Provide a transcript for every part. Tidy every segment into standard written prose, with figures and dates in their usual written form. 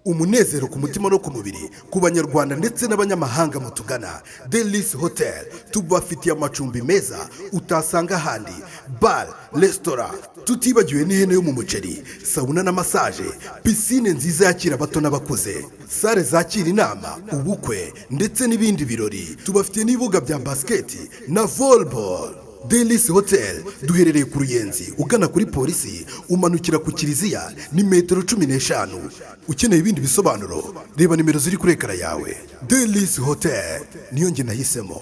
Umunezero ku mutima no ku mubiri ku Banyarwanda ndetse n'abanyamahanga mutugana Delice Hotel, tubafitiye amacumbi meza utasanga ahandi, bar, resitora, tutibagiwe n'ihene yo mu muceri, sauna na massage, piscine nziza yakira abato n'abakuze, salle zakira inama, ubukwe ndetse n'ibindi birori. Tubafitiye n'ibibuga bya basket na volleyball. Delice Hotel duherereye ku Ruyenzi, ugana kuri polisi, umanukira ku kiliziya ni metero 15. Ukeneye ibindi bisobanuro, reba nimero ziri kuri écran yawe. Delice Hotel niyo njye nahisemo.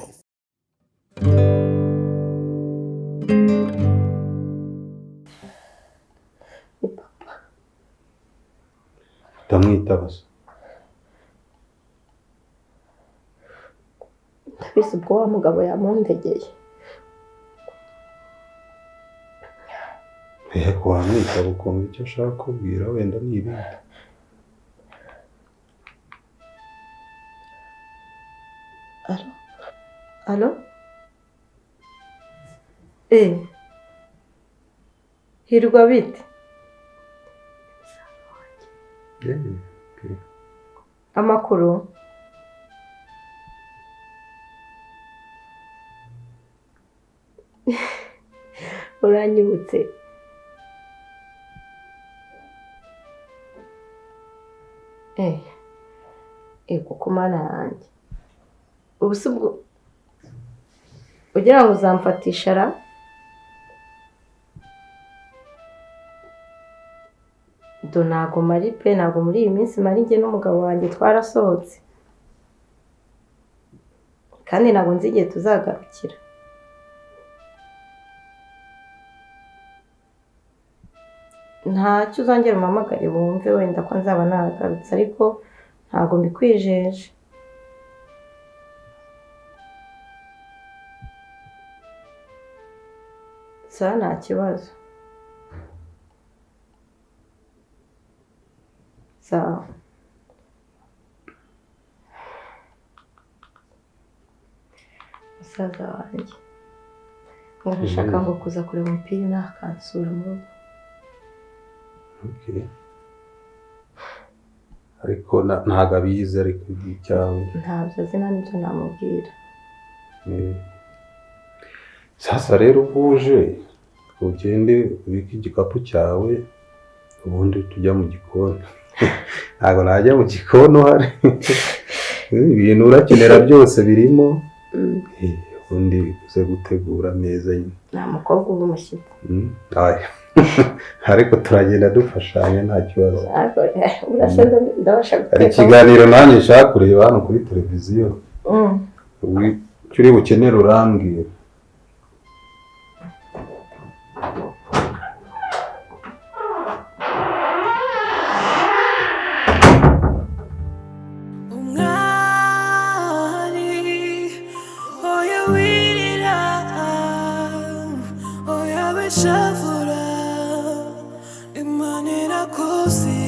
Ni papa. Utamwitaba se? Ndabizi, ubwo wa mugabo yamundegeye. Yego, wamwitaba ukumva icyo ashaka kubwira, wenda ni ibindi. Allô, allô, eh, Hirwa, bite? Eh, Amakuru? Uranyibutse? Eh, ego, ko Mana yanjye, ubu se ubwo ugira ngo uzamfatisha ra? Do, ntago mari pe, ntabwo muri iyi minsi mari. Njye n'umugabo wanjye twarasohotse, kandi ntabwo nzi igihe tuzagarukira. Ntacyo, uzongera umpamagare wumve wenda ko nzaba nagarutse, ariko ntabwo mbikwijeje. Sawa, nta kibazo, sawa. Musaza wanjye ngo arashaka ngo kuza kureba umupira nakansura mu rugo. Okay. Ariko ntabwo abizi, ariko ibyawe? Ntabyo azi, nta n'ibyo namubwira. Eh. Sasa rero ubwo uje, ugende ubike igikapu cyawe, ubundi tujya mu gikoni. Ntabwo najya mu gikoni uhari. Ibintu urakenera byose birimo. Eh, ubundi uze gutegura ameza nyine. Nta mukobwa uba umushyitsi. Aya. Ariko turagenda dufashanya, nta kibazo. Ariko urasa ndabasha Hari guteka. ikiganiro nanjye nshaka kureba hano kuri televiziyo. Icyo uri bukenere urambwira. Umwari, oya wirira, oya wishavura, Imana irakuzi.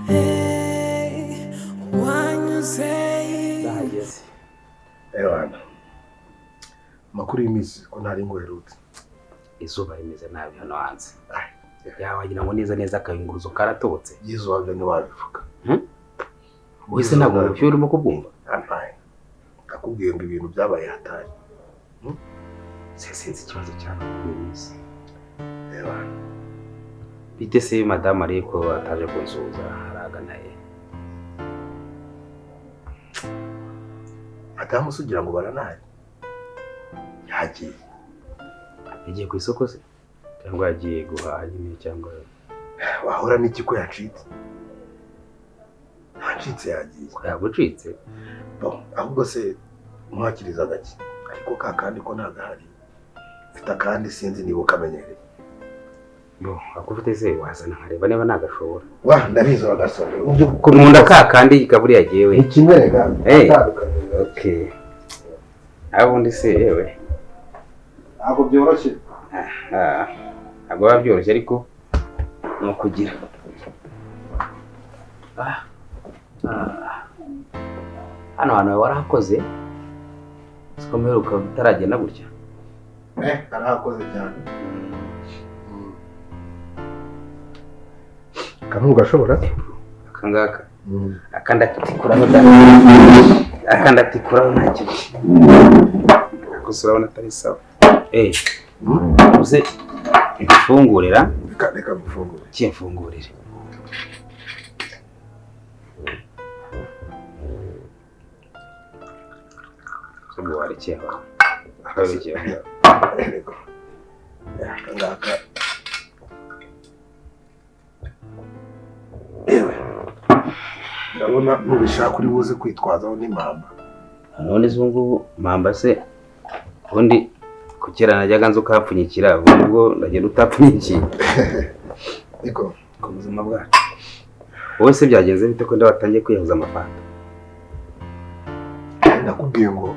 Hey, wanyuze. Ndahageze. Ewana, amakuru y'iminsi, ko ntari nguherutse? Izuba rimeze nabi hano hanze, yawe wagira ngo neza neza akayunguruzo karatobotse. Izuba byo ntiwabivuga. Wese ntabwo ubushyuhe urimo kubwumva? Ampaye, ndakubwiye ngo ibintu byabaye hatari. Se sinzi ikibazo cyane muri iyi minsi. Ewana. Bite se madamu, ariko ataje kunsuhuza, aragana he? Madamu se ugira ngo baranahari? Yagiye. Yagiye ku isoko se, cyangwa yagiye guhaha nyine, cyangwa? Wahora n'iki ko yacitse? Yacitse, yagiye. Ko yagucitse? Bon, ahubwo se mwakiriza gake, ariko ka kandi ko ntagahari, mfite akandi, sinzi niba ukamenyereye. Bo ako ufite se wazana nkareba niba nagashobora? Wa, ndabizi uragasoma. Nkunda ka kandi kaburiya jyewe. Ni kimwe rega. Eh. Atandukanye. Okay, aho ubundi se yewe. Ntabwo byoroshye. Ah, ntabwo biba byoroshye, ariko ni ukugira. Ah, ah. Hano hantu warahakoze, siko mperuka utaragenda gutya. Eh, arahakoze cyane. Kamwe ugashobora? Akangaka akandatikuraho da, akandatikuraho ntacyo. Gusa urabona atari sawa. Uze mfungurira. Reka mfungure. Kimfungurire. Ubwo warekeye aho. Warekeye aho. Akangaka. Ewe. Ndabona nubishaka uri buze kwitwazaho n'impamba. None se ngubu mpamba se ubundi kukera najyaga nzi ukapfunyikira, ubwo ndagenda utapfunyikiye. Niko ku buzima bwacu. Wowe se byagenze bite ko ndabatangiye kwiyahuza amafanta? Nakubwiye ngo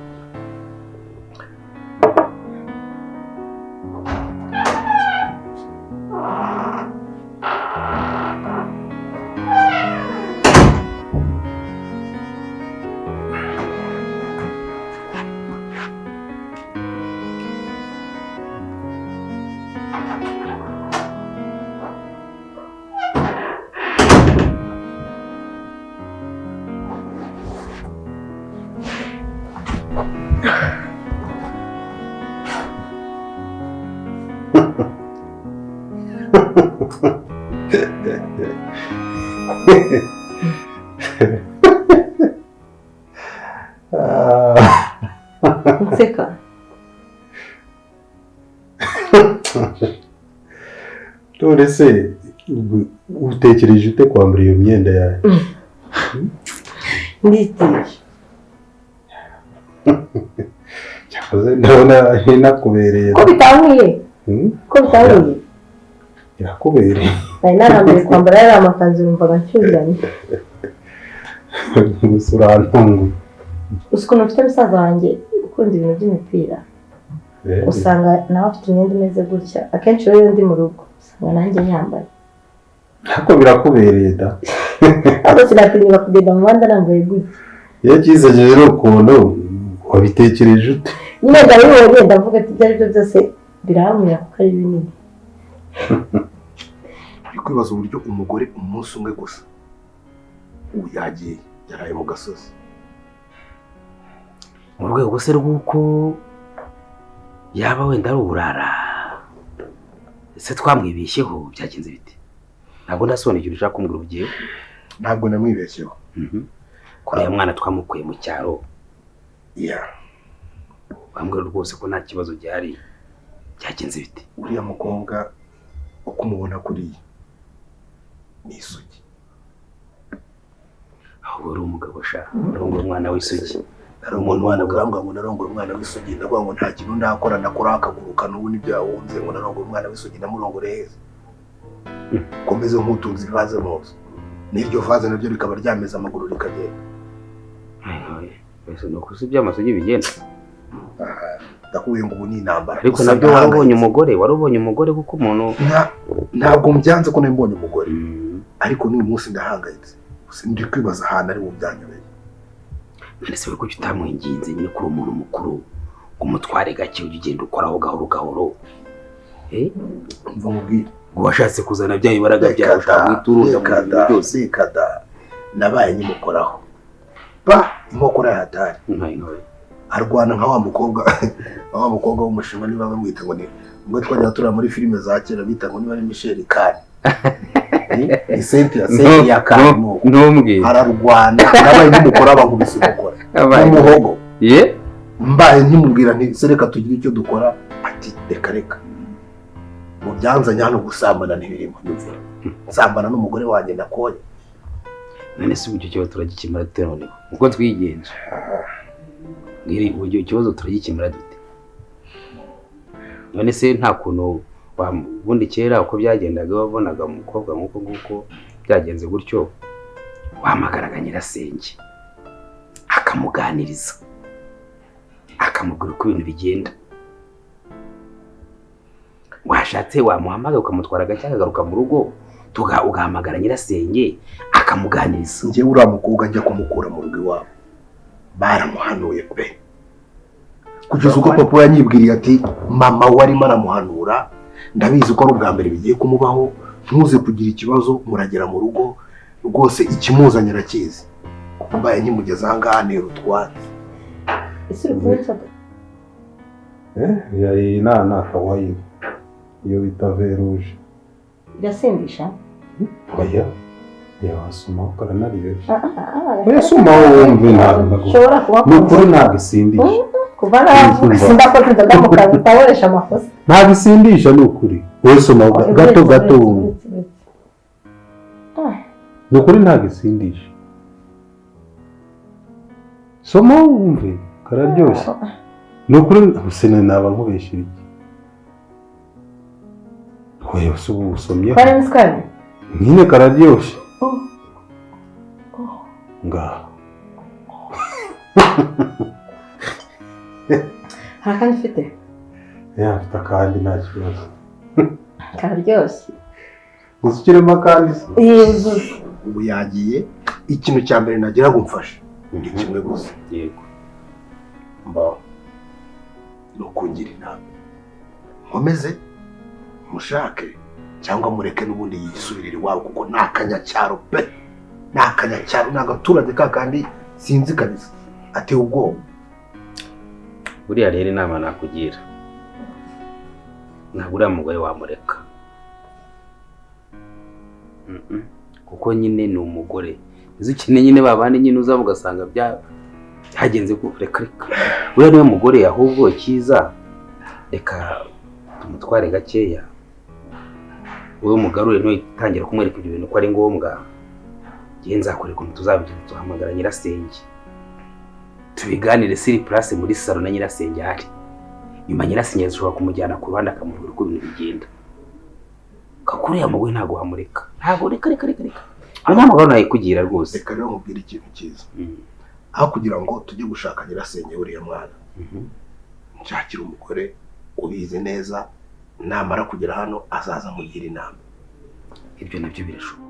Nseka. None se utekereje ute kwambara iyo myenda yawe? Nditije. Cyakoze ndabona inakubereye. Ko bitangiye? Ko bitangiye? Irakubereye. Nari narambiwe kwambara yari amakanzu numvaga nshyuriranye. Gusa urantunguye. Uzi ukuntu mfite musaza wanjye ukunda ibintu by'imipira, usanga nawe afite imyenda imeze gutya. Akenshi rero iyo ndi mu rugo usanga nanjye nyambaye. Ariko birakubereye da. Ariko sinatinyuka kugenda mu muhanda nambaye gutya. Iyo cyisekeje ni ukuntu wabitekereje ute? Nyine ndabibonye ndavuga ati ibyo ari byo byose birahamira kuko ari binini. Uri kwibaza uburyo umugore umunsi umwe gusa ubu yagiye yaraye mu gasozi. Mu rwego se rw'uko yaba wenda ari uburara, ese twamwibeshyeho byagenze bite? Ntabwo ndasobanukirwa ushaka kumbwira ugiye. Ntabwo namwibeshyeho. Kuriya mwana twamukuye mu cyaro. Yeah. Bambwira rwose ko nta kibazo gihari. Byagenze bite? Uriya mukobwa uko umubona kuriya ni isugi. Ahubwo uri umugabo sha, urongora umwana w'isugi. Narongora umwana bwambwa ngo narongora umwana w'isugi, ndavuga ngo nta kintu ndakora nakora akaguruka n'ubu nibyo yawunze ngo narongora umwana w'isugi namurongore heza. Komeze nk'utunze ivaze mu nzu. N'iryo vaze naryo rikaba ryameze amaguru rikagenda. Ese nuko si by'amasugi bigenda. Ndakubwiye ngo ubu ni intambara. Ariko nabyo warubonye umugore, warubonye umugore kuko umuntu ntabwo mbyanze ko nari umugore. Ariko n'uyu munsi ndahangayitse. Ndi kwibaza ahantu ari bubyanyobeye. None se kuki utamwinginze nyine kuri umuntu mukuru ngo umutware gake ujye ugenda ukoraho gahoro gahoro? Mva mubwire. Ngo washatse kuzana bya bibaraga byawe ushaka guhita urunda mu bintu byose. Reka nabaye nyimukoraho. Ba inkokora yahatari. Arwana nka wa mukobwa, wa mukobwa w'umushinwa niba bamwita ngo ni ngo twajya turara muri filime za kera bita ngo niba ari Michel Khan. Ni Cynthia, Cynthia Khan. Ntumbwire. Ararwana nabaye nk'umukora bankubise inkokora. N'umuhogo. Ye? Mbaye nkimubwira nti se reka tugire icyo dukora, ati reka reka. Mu byanzanye hano gusambana ntibirimo nyumvira. Nsambana n'umugore wanjye nakoye. None se icyo kibazo turagikemura dute noneho? Uko twigenje. Ngiri uburyo ikibazo turagikemura dute? None se nta kuntu ubundi kera uko byagendaga wabonaga umukobwa nk'uko nguko byagenze gutyo, wahamagaraga nyirasenge akamuganiriza akamubwira uko ibintu bigenda. Washatse wamuhamagara ukamutwara gake akagaruka mu rugo, ugahamagara nyirasenge akamuganiriza. Njyewe uriya mukobwa njya kumukura mu rugo iwabo baramuhanuye pe, kugeza ubwo papa yanyibwiriye ati mama warimo aramuhanura, ndabizi ko ari ubwa mbere bigiye kumubaho, ntuze kugira ikibazo muragera mu rugo Rwose ikimuzanye arakizi. Kuko mbaye nkimugeza aha ngaha ntera utwatsi. Ese uri kunywa inzoga? Iyi ni akawayini. Iyo bita veruje. Irasindisha? Oya. Wasoma karanaryoshye. Oya soma wumve ntabwo. Ushobora kuba Ni ukuri ntabwo isindisha. Kuva navuka sindakoze inzoga mu kazi utaboresha amakosa. Ntabwo isindisha ni ukuri. Wowe soma gato gato wumve. Ni ukuri ntabwo isindisha. Soma wumve kararyoshye. Ni ukuri sina naba nkubeshyira iki. Oya ubu usomye. Karimo isukari? Nyine kararyoshye. Ngaho. Hari akandi ufite? Mfite akandi nta kibazo. Kararyoshye. Gusa ukirimo akandi se? Yuzuye. Ubu yagiye, ikintu cya mbere nagira ngo mfashe ni kimwe gusa. Yego. Mba ni ukungira inama. Nkomeze mushake cyangwa mureke n'ubundi yisubirire iwabo kuko ni akanyacyaro pe. Ni akanyacyaro, ni agaturage ka kandi sinzi kabisa. Ateye ubwoba. Buriya rero inama nakugira, ntabwo uriya mugore wamureka. Kuko nyine ni umugore. Izo ukeneye nyine babandi nyine uzaba ugasanga byagenze reka reka. Uriya niwe mugore ahubwo cyiza reka tumutware gakeya. Wowe mugarure ntutangira kumwereka ibyo bintu ko ari ngombwa. Ngiye nzakoreka ukuntu tuzabigenza tuhamagara nyirasenge. Tubiganire siri place muri salo na nyirasenge ahari. Nyuma nyirasenge ashobora kumujyana ku ruhande akamubwira uko ibintu bigenda. Kakuriya mugwe ntago wamureka. Ntago reka reka reka reka. Nta mugabo nayikugira rwose. Reka rero nkubwire ikintu cyiza. Aho kugira ngo tujye gushaka nyirasenge uriya mwana. Nshakira umugore ubizi neza namara kugera hano azaza mugira inama. Ibyo nabyo birashoboka.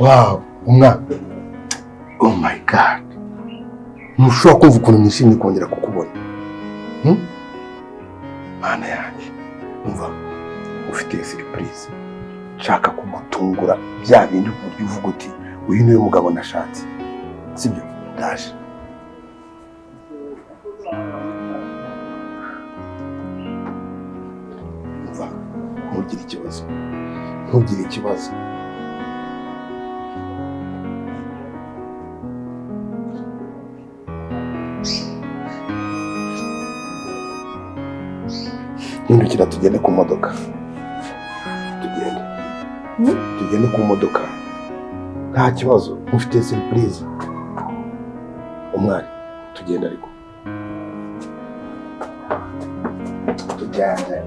Wow, umwana. Oh my God. Ntushobora kumva ukuntu nishimye kongera kukubona. Mana yanjye, umva ufite surprise. Nshaka kugutungura bya bindi ku buryo uvuga uti uyu niwe mugabo nashatse. Sibyo? Ndaje. Umva, ntugire ikibazo. Ntugire ikibazo. Hindukira tugende ku modoka. Tugende. Tugende ku modoka. Nta kibazo, ufite surprise. Umwari, tugende ariko. Tugende.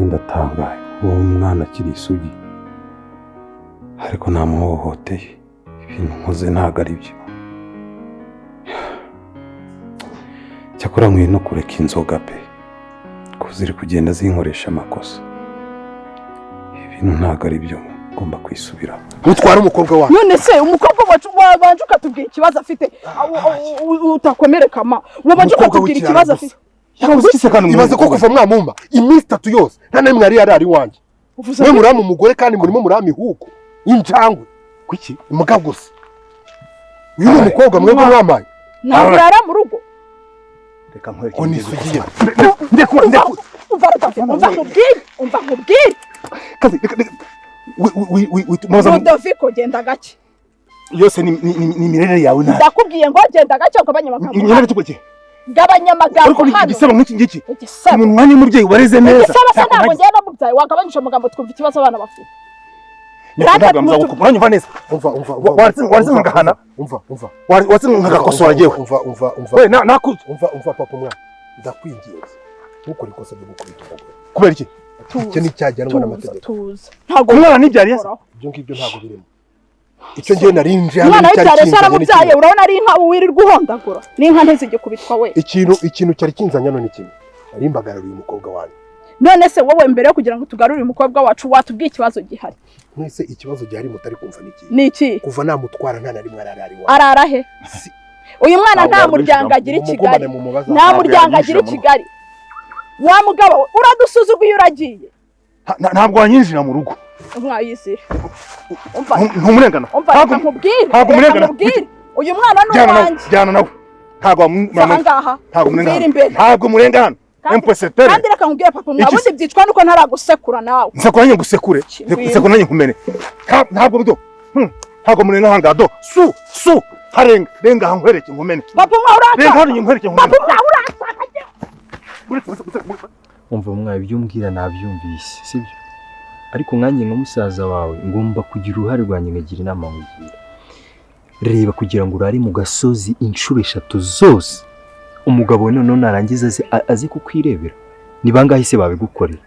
Ndatangaye uwo mwana akiri isugi ariko namuhohoteye ibintu nkoze ntabwo ari byo. Cyakora nkwiye no kureka inzoga pe, ko ziri kugenda zinkoresha amakosa. Ibintu ntabwo ari byo, ngomba kwisubira. Utwara umukobwa wacu none se umukobwa wacu wabanje ukatubwira ikibazo afite utakomereka ma wabanje ukatubwira ikibazo afite. Ibaze ko kuva mwamumba iminsi itatu yose nta n'imwe yari yarari wanjye. Mwe murama umugore kandi murimo murama ihuko injangwe. Kuki imbwa gusa? Uyu ni umukobwa mwebwe mwamaye. Ntabwo yara mu rugo. Reka nkwereke ko nisugiye. Ndekura ndekura. Umva nkubwire. Kazi wi moza Rudoviko genda gake. Yose ni mirere yawe nabi. Ndakubwiye ngo genda gake ukabanya amagambo. Inyana tukuki. Gabanya amagambo hano. Igisebo nk'iki ngiki. Mu mwanya w'umubyeyi wareze neza. Igisebo se ntabwo ngiye namubyaye wagabanyije amagambo twumva ikibazo abana bafite. Ntabwo muzagukubura nyumva neza. Umva umva waretse nkagahana. Umva umva. Waretse nkagakosora jewe. Umva umva umva. We nakuze. Umva umva papa umwana. Ndakwinginze. Ntukore ikosa ryo gukubita umugore. Kubera iki? Icyo ni cyajyanwa n'amategeko. Tuza. Ntabwo umwana nibyariye se. Ibyo ngibyo ntabwo birimo. Icyo ngiye narinje hano cyari kinzanye. Umwana w'ibyariye urabona ari inka wirirwa uhondagura. Ni inka ntizigikubitwa we. Ikintu cyari kinzanye hano ni kimwe. Nari mbagaruriye umukobwa wanyu. None se wowe mbere yo kugira ngo tugarure umukobwa wacu watubwiye ikibazo gihari. Mwese ikibazo gihari mutari kumva niki? Niki? Kuva namutwara nta na rimwe arara iwawe. Arara he? Uyu mwana nta muryango agira i Kigali. Nta muryango agira i Kigali. Wa mugabo uradusuzuguye uragiye. Ntabwo wanyinjira mu rugo. Mwayizira. Umva. Ntumurengana. Ntabwo nkubwire. Ntabwo murengana. Uyu mwana ni uwanjye. Jyana nawe. Ntabwo murengana. Ntabwo murengana. Ntabwo murengana. Impossible. Kandi reka nkubwire papa mwabundi byicwa nuko ntaragusekura nawe. Nsekura nanjye ngusekure. Nsekura nanjye nkumene. Ntabwo do. Ntabwo murenga hanga do. Su su harenga renga hankwereke nkumene. Papa mwa uraka. Renga hano nkwereke nkumene. Papa mwa uraka. Umva mwa ibyo umbwira nabyumvise sibyo? Ariko nkanjye nka musaza wawe ngomba kugira uruhare rwanjye nkagira inama nkugira. Reba kugira ngo urare mu gasozi inshuro eshatu zose umugabo noneho narangiza aze kukwirebera ni bangahe se babigukorera?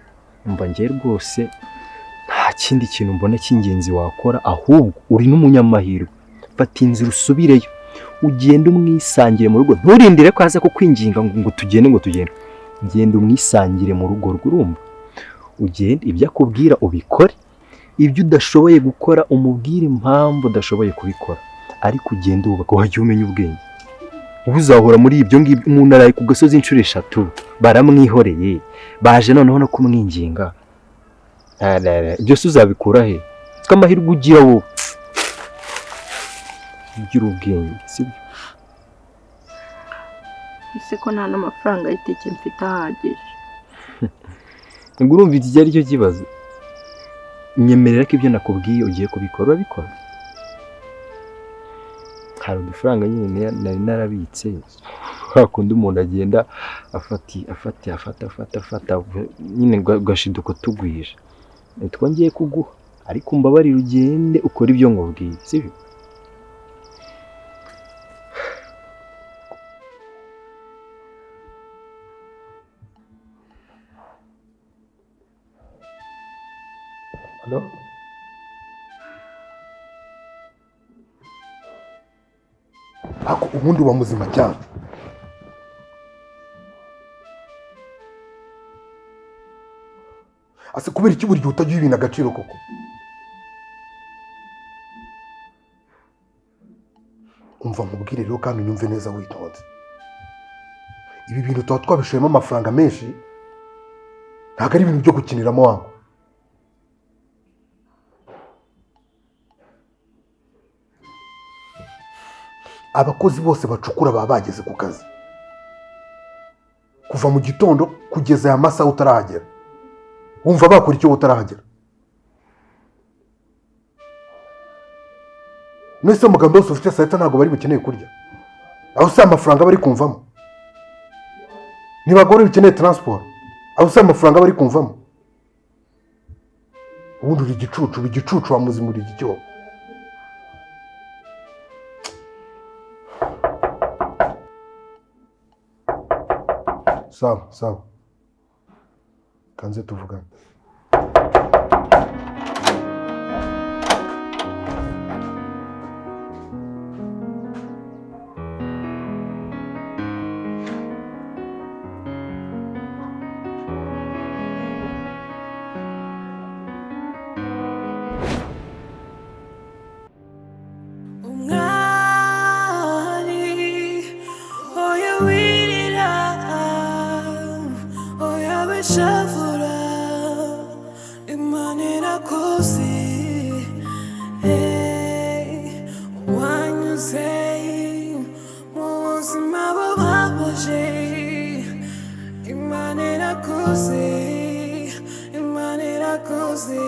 Umva njye rwose nta kindi kintu mbona cy'ingenzi wakora ahubwo uri n'umunyamahirwe. Fata inzira usubireyo ugende umwisangire mu rugo, nturindire ko aza kukwinginga ngo tugende ngo tugende. Genda umwisangire mu rugo rw'urumva, ugende ibyo akubwira ubikore, ibyo udashoboye gukora umubwire impamvu udashoboye kubikora, ariko ugende wubaka wajya umenya ubwenge. Uzahora muri ibyo ngibyo umuntu araye ku gasozi inshuro eshatu baramwihoreye baje noneho no kumwinginga, byose uzabikura he? Siko amahirwe ugira wowe ugira ubwenge sibyo? Ese ko nta n'amafaranga y'itike mfite ahagije. Ngo urumva iki ari cyo kibazo? Nyemerera ko ibyo nakubwiye ugiye kubikora urabikora. Hari udufaranga nyine nari narabitse, hakundi umuntu agenda afata afata afata afata afata nyine ugashiduka tugwije. Nitwo ngiye kuguha. Ariko umbabarire ugende ukora ibyo ngubwiye, sibyo? Hello? Ako ubundi uba muzima cyane. Ase kubera iki buri gihe utagira ibintu agaciro koko? Umva nkubwire rero kandi unyumve neza witonze. Ibi bintu tuba twabishoyemo amafaranga menshi, ntabwo ari ibintu byo gukiniramo wangu. Abakozi bose bacukura baba bageze ku kazi kuva mu gitondo kugeza aya masaha utarahagera. Wumva bakora icyo utarahagera? Mwese amagambo yose ufite saa sita ntabwo bari bukeneye kurya. Aho si amafaranga bari kumvamo. Ntibagore bikeneye transport. Aho si amafaranga bari kumvamo. Ubundi uri igicucu, uri igicucu wa muzima, uri igicyobo. Sawa, sawa. Kanze tuvugane. Umwari oya wirira, oya wishavura, Imana irakuzi. Hey, wanyuze mu buzima bubabaje, Imana irakuzi, Imana irakuzi.